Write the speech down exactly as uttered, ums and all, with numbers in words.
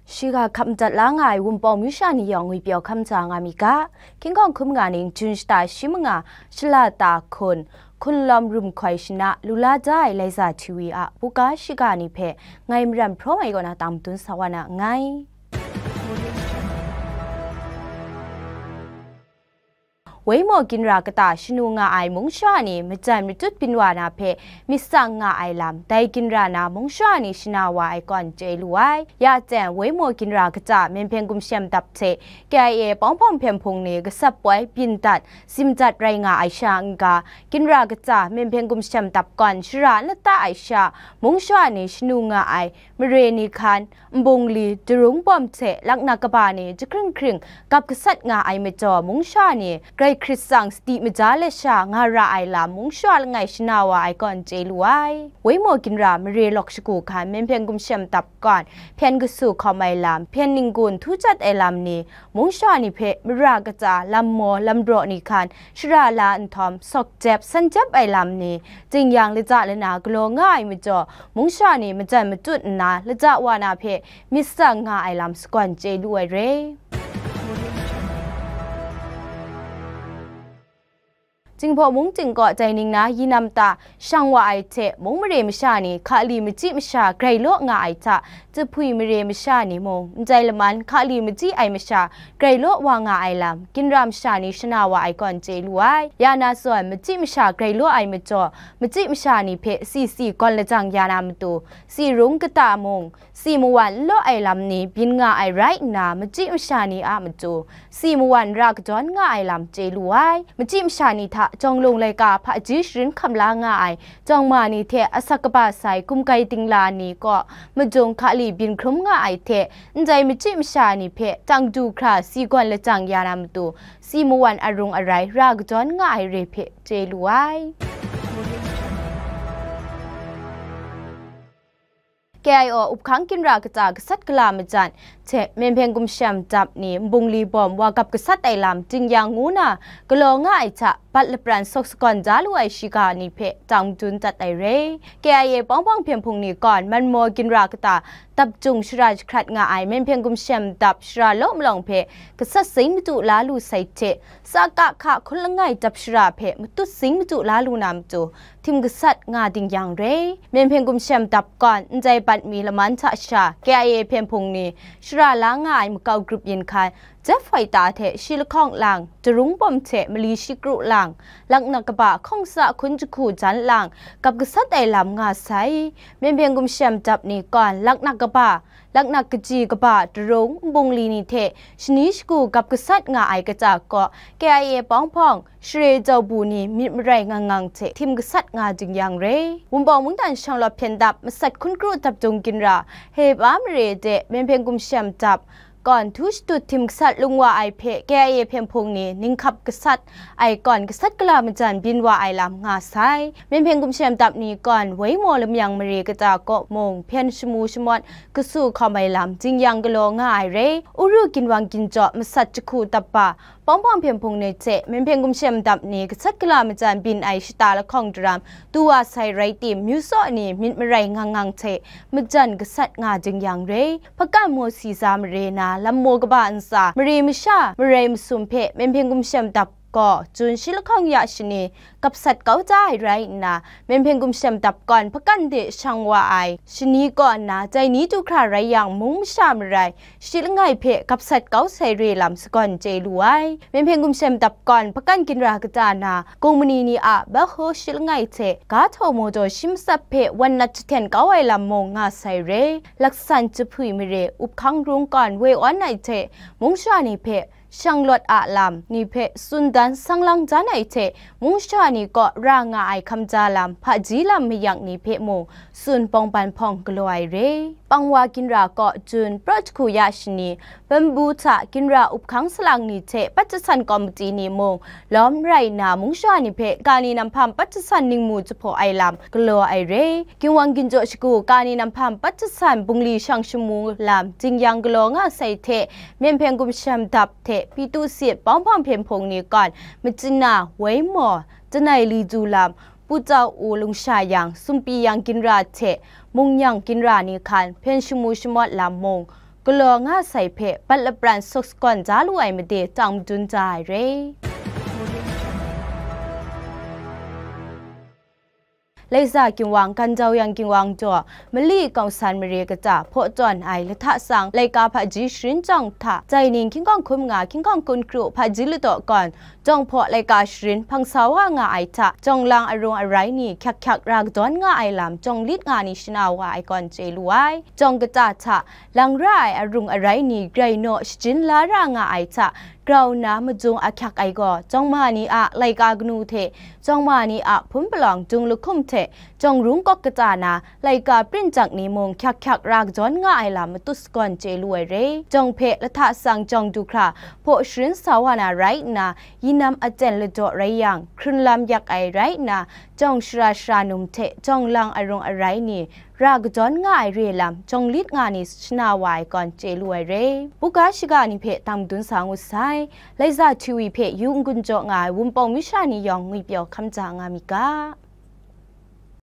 Shiga hkap madat la nga ai Wunpawng myu sha ni yawng ngwi pyaw hkam ja nga mi ga. Hkying hkawng hkum nga ning, Jun shata shi manga, shala ta hkun, hkun lawm rum hkoi shana, lu la da ai Laiza Hti We a buga shiga ni hpe ngai Maram Hpraw Mai kaw na tang madun sa wa na nngai. Waimaw ginra kata shanu nga ai mungsha ni majan matut byin wa na hpe myit tsang nga ai lam, dai ginra na mungsha ni shana wa ai kawn chye lu ai. Ya ten, Waimaw ginra kata Myen Hpyen Gumshem Dap hte K I A Pawng Hpawng Hpyen Hpung ni gasat poi byin dat, zim dat rai nga ai sha n-ga, ginra kata Myen Hpyen Gumshem Dap kawn shara n lata ai sha, mungsha ni shanu nga ai mare ni hkan, nbungli, darung bawm hte laknak kaba ni jahkring hkring gap gasat nga ai majaw, mungsha ni grai hkrit tsang sadi maja let sha nga ra ai lam, mungsha langai shana wa ai kawn chye lu ai. Waimaw ginra mare lawk shagu hkan Myen Hpyen Gumshem Dap kawn hpyen kasu hkawm ai lam, hpyen ninggun htu chyat ai lam ni, mungsha ni hpe mara kata lam maw lam braw ni hkan shara la nhtawm, sawk jep san jep ai lam ni, jing-yang lata lana galaw nga ai majaw, mungsha ni majan matut nna lata wa na hpe myit tsang nga ai lam sagawn chye lu ai re. Jinghpaw mung ting kaw dai ning na yinam ta shang wa ai hte, mung mare masha ni hkali machyi masha grai law nga ai hta, Jahpui mare masha ni mung, ndai laman hkali machyi ai masha grai law wa nga ai lam, ginra masha ni shana wa ai kawn chye lu ai. Ya na zawn, machyi masha grai law ai majaw, machyi masha ni hpe si si gawn lajang ya na matu, si rung kata mung, si mawan n law ai lam ni byin nga ai rai nna, machyi masha ni a matu, si mawan ra kadawn nga ai lam chye lu ai. Machyi masha ni hta jawng lung laika hpaji sharin hkam la nga ai jawng ma ni hte asak kaba sai gumgai dingla ni kaw madung hkali byin hkrum nga ai hte, ndai machyi masha ni hpe tang du hkra si gawn lajang ya na matu, si mawan arung arai ra kadawn nga ai re hpe chye lu ai. K I O uphkang ginra kata gasat gala majan hte Myen Hpyen Gumshem Dap ni nbungli bawm wa gap gasat ai lam, jing-yang ngu na galaw nga ai hta, bat lapran sawk sagawn da lu ai shiga ni hpe tang madun dat ai re. K I A Pawng Hpawng Hpyen Hpung ni kawn, Manmaw ginra kata dap jung shara jahkrat nga ai Myen Hpyen Gumshem Dap shara law malawng hpe gasat zing madu la lu sai hte, Saka hka hkun langai dap shara hpe matut zing madu la lu na matu, htim gasat nga ding yang re. Myen Hpyen Gumshem Dap kawn, ndai bat mi laman hta sha, K I A Hpyen Hpung ni shara la nga ai makau grup yin hkan, Jet Fighter hte shi lahkawng lang, darung bawm hte mali shi kru lang, laknak kaba hkawng sa hkun jahku jan lang, gap gasat ai lam nga sai. Myen Hpyen Gumshem Dap ni kawn, laknak kaba, laknak kaji kaba, darung, nbungli ni hte shani shagu gap gasat nga ai kata kaw, K I A Pawng Hpawng, share jau bu ni myit marai ngang ngang hte htim gasat nga ding yang re. Wunpawng mungdan shanglawt hpyen dap, masat hkun kru dap dung ginra, Heba mare de Myen Hpyen Gumshem Dap kawn htu shatut htim gasat lung wa ai hpe, K I A Hpyen Hpung ni ning hkap gasat ai kawn gasat gala majan byin wa ai lam nga sai. Myen Hpyen Gumshem Dap ni kawn, Waimaw lamyang mare kata kaw mung, hpyen shamu shamawt kasu hkawm ai lam, jing-yang galaw nga ai re. Uru ginwang ginjaw masat jahku dap ba, Pawng Hpawng Hpyen Hpung ni hte Myen Hpyen Gumshem Dap ni gasat gala majan byin ai shata lahkawng daram du wa sai rai tim, myu tsaw ni myit marai ngang ngang hte majan gasat nga jing yang re. Hpakan maw si za mare na, lam maw kaba ntsa, mare masha, marai masum hpe Myen Hpyen Gumshem Dap gaw Jun shi lahkawng ya shani gap sat kau da ai rai nna, Myen Hpyen Gumshem Dap kawn hpakan de shang wa ai shani kaw nna, dai ni du hkra rai yang, mung masha marai shi langai hpe gap sat kau sai re lam sagawn chye lu ai. Myen Hpyen Gumshem Dap kawn hpakan ginra kata na, kungmani ni a baho shi langai hte ga htau mawdaw shi matsat hpe wan nat jahten kau ai lam mung nga sai re. Laksan Jahpui mare, Up Hkang Rung kawn woi awn ai hte, mungsha ni hpe shanglawt a lam ni hpe tsun dan sang lang dan ai hte, mungsha ni kaw ra nga ai hkamja lam, hpaji lam mayak ni hpe mung tsun pawng ban hpawng galaw ai re. Pangwa ginra kaw Jun pra jahku ya shani, Bambu hta ginra up hkang salang ni hte pat jasan kawmiti ni mung lawm rai nna, mungsha ni hpe kani namhpam pat jasan ningmu jahpaw ai lam galaw ai re. Ginwang ginjaw shagu kani namhpam pat jasan bungli shang shamu lam jing-yang galaw nga sai hte, Myen Hpyen Gumshem Dap hte Pitu Sit Pawng Hpawng Hpyen Hpung ni kawn, Machyina, Waimaw, Janai Li Du Lam, Pu Tau U Lungsha Yang, Sumpi Yang ginra hte Mungnyang ginra ni hkan hpyen shamu shamawt lam mung, galaw nga sai hpe bat lapran suk sagawn ja lu ai made tang madun ja ai re. Laiza Ginwang, Gandau Yang Ginwang daw, Mali Kawng San Mare kata hpaw tawn ai lahta sang laika hpaji sharin jawng hta, Jaining hkying hkawng hkun manga, hkying hkawng hkun kru hpaji ladaw gawn, jawng hpaw laika sharin hpang sa wa nga ai hta, jawng lang arung arai ni hkyak hkyak ra kadawn nga ai lam jawng lit nga ni shana wa ai gawn chye lu ai. Jawng kata hta lang ra ai arung arai ni grai naw shajin la ra nga ai hta, grau nna majung ahkyak ai gaw, jawng ma ni a laika kanu hte, jawng ma ni a hpun palawng dung lahkum hte, jawng rung kawk kata na, laika prin jak ni mung hkyak hkyak ra kadawn nga ai lam matut sagawn chye lu ai re. Jawng hpe lahta sang jawng du hkra hpaw sharin sa wa na rai nna, yinam aten ladaw rai yang, hkrun lam yak ai rai nna, jawng shara shara num hte jawng lang arung arai ni ra kadawn nga ai re lam, jawng lit nga ni shana wa ai gawn chye lu ai re. Buga shiga ni hpe tang madun sa ngut sai. Laiza Htiwi hpe yu n-gun jaw nga ai Wunpawng masha ni yawng ngwipyaw hkam ja nga mi ga.